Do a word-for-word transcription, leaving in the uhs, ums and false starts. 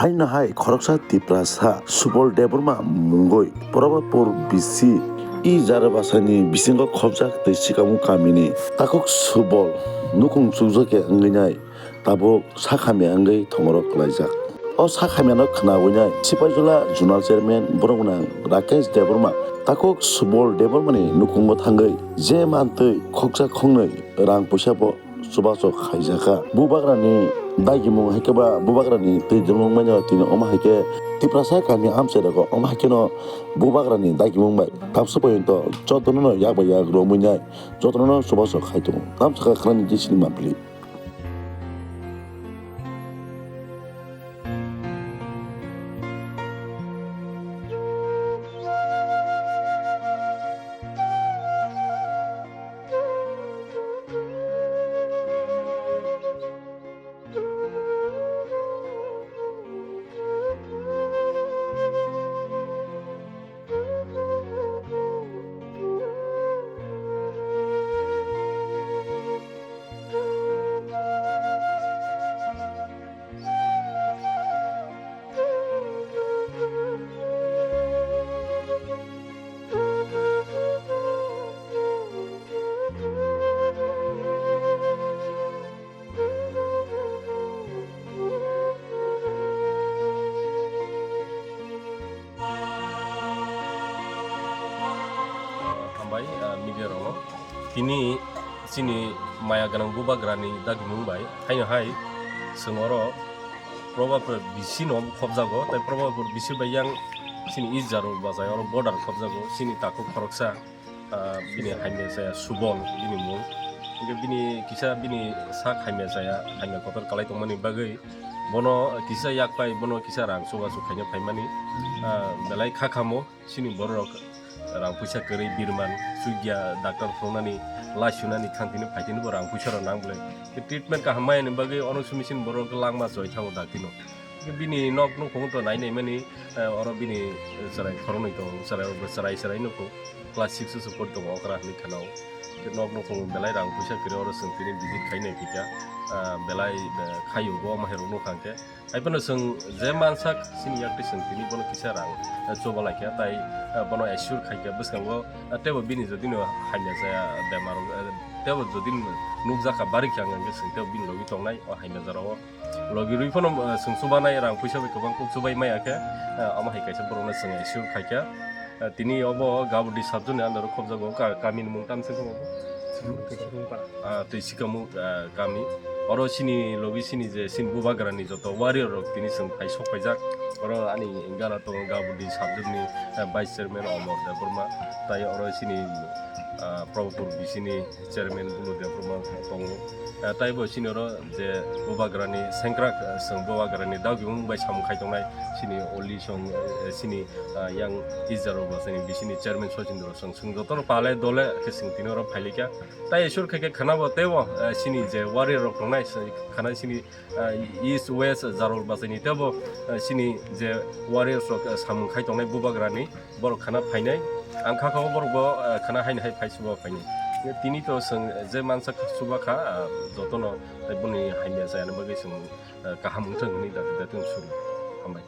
Haino hai khoroksa Tiprasa Subol Debbarma mungwi Probabpur B C E Jarobasani bisingo khobjak tei Sikamung kamini takhuk Subol nukung chukjak ya wngwi nai tabuk sak hamya wngwi thongoro kwlaijak. O sak hamyano khnawi nai Sipaijula Zonal Chairman borok gwnang Rakesh Debbarma takhuk Subol Debbarmani nukungo thangwi je mantwi khoksa khongnwi rang puisa bo chubachu khaijakha. Bubagrani dagimung hai khe ba bubagrani twi dulmung manya tini omo hai khe Tiprasa kami amchai rogo omo hai kheno bubagrani dagimung bai tabsa poyonto jotono no yak bai yak romwi nai jotono no chubachu khai tongo. Tamsa kha khrani jesini mapli. Hambai, ah, media rokno. Tini chini maya gwnang bubagrani dagimung bai haino hai chwng oro Probabpur B C no khobjago, tei Probabpur B C bai yang chini East Jarobasai oro border khobjago, chini takhuk khoroksa, ah, bini hamya chaya Subol bini mung. Hingke bini kisa bini sak hamya chaya, hamya kotor kalai tongmani bagwi bono kisa yak pai, bono kisa rang chubachu khaina phaimani, ah, belai kha khamo. Chini borok rang puisa kwrwi birman, chukya, doctor phunuknani, lai sunani, khantini phaitini bo rang puisa rok nang bwle. Treatment kaham maya ni bagwi ono simi chini borok langma choi thango daktino. Bini nok nukhung to nai nai mani, eh, oro bini chwrai khoroknwi tongo, chwrai rok bo chwrai chwrai nukho. Class six o se pori tongo okra hinwi khanao. Nok nukhung belai rang puisa kwrwi oro chwng tini visit khai nai phikha, ah, belai, eh, khaio bo mahairok nukha hwnkhe. Haiphano chwng je mansak chini yakti chwng tini bono kisa rang, eh, choba laikha, tai, eh, bono assure khaikha bwskango, eh, teibo bini jodino hamya chaya bemar, eh, teibo jodino nukjakha barikha wngkha hwnkhe chwng teibo bini logi tongnai o hamya jorao. Logi rwi phano, eh, chwng chubanai rang puisa bai kwbang kuk chubai maya khe, eh, omo hai kaisa borokno chwng assure khaikha. Eh, tini obo Gabudi subjoni under o khobjago, ka-, kamini mung tamse khe obo? Ah, tei Sikamung, ah, kami. Oro chini logi chini je chini bubagrani joto warrior rok tini chwng phai sok paijak. Oro ani gana tongo Gabudi subjoni, ah, vice chairman Omor Debbarma. Tai oro chini, ah, Probabpur B C ni chairman Bulu Debbarma tongo. Ah, tai bo chini oro je bubagrani sengkrak, ah, chwng bubagrani dagimung bai samung khai tongnai chini Oli song, eh, chini, ah, yang East Jarobasani B C ni chairman Sachindra song. Chwng jotono pale dole khe chwng tini oro phailikha. Tai assure khaikhe khana bo teibo, eh, chini je warrior rok tongnai, se khana chini, eh, East West Jarobasani teibo, eh, chini je warriors rok, eh, samung khai tongnai bubagrani borok khana phainai. Ang kha kha o borok bo, eh, khana haini hai phai chuba phainai. Tini to chwng je mansa chuba kha, ah, jotono tei boni hamya chayani bagwi chwng, eh, kaham wngthang hwnwi daktino suri. Hambai.